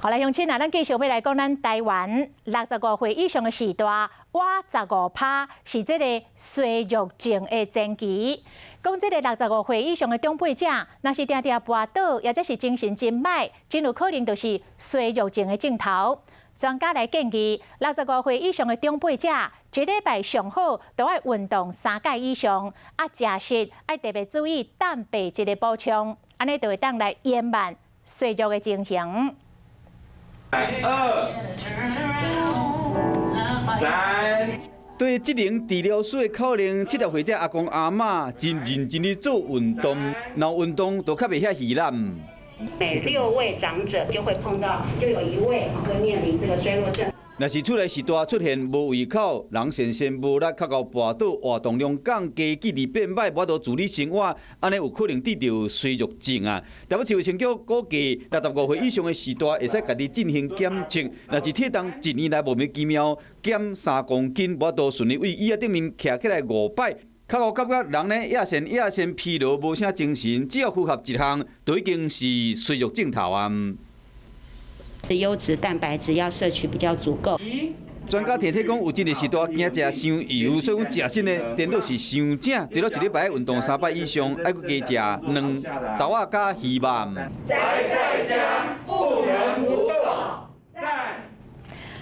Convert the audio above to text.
好來，鄉親啊，咱繼續欲來講咱台灣65歲以上的序大，倚15%是這個衰弱症的前期。講這個六十五歲以上的長輩者，若是定定跋倒，抑者是精神真䆀，真有可能就是衰弱症的症頭。專家來建議，六十五歲以上的長輩者，一禮拜上好都愛運動三擺以上，啊，食食愛特別注意蛋白質的補充，按呢就會當來延慢衰弱的情形。二、三。對職能治療師的口令，70歲這阿公阿嬤真認真咧做運動，若運動就較袂遐疲懶。每六位長者就會碰到，就有一位會面臨這個衰弱症。若是厝內序大出現無胃口、人神神無力、較𠢕跋倒、活動量降低、記憶變䆀、無法度自理生活，按呢有可能得著衰弱症啊！台北市衛生局估計，65歲以上的序大會使家己進行檢測，若是體重一年內莫名其妙減3公斤，無法度順利佇椅仔頂面徛起來五擺，較𠢕感覺人呢野神野神疲勞，無啥精神，只要符合一項，就已經是衰弱症頭啊！優質蛋白質要攝取比較足夠。專家提醒講，有真濟序大驚食傷油，所以講食新的顛倒是傷正。除了一禮拜運動三擺以上，愛閣加食卵、豆仔佮魚肉。宅在家不能無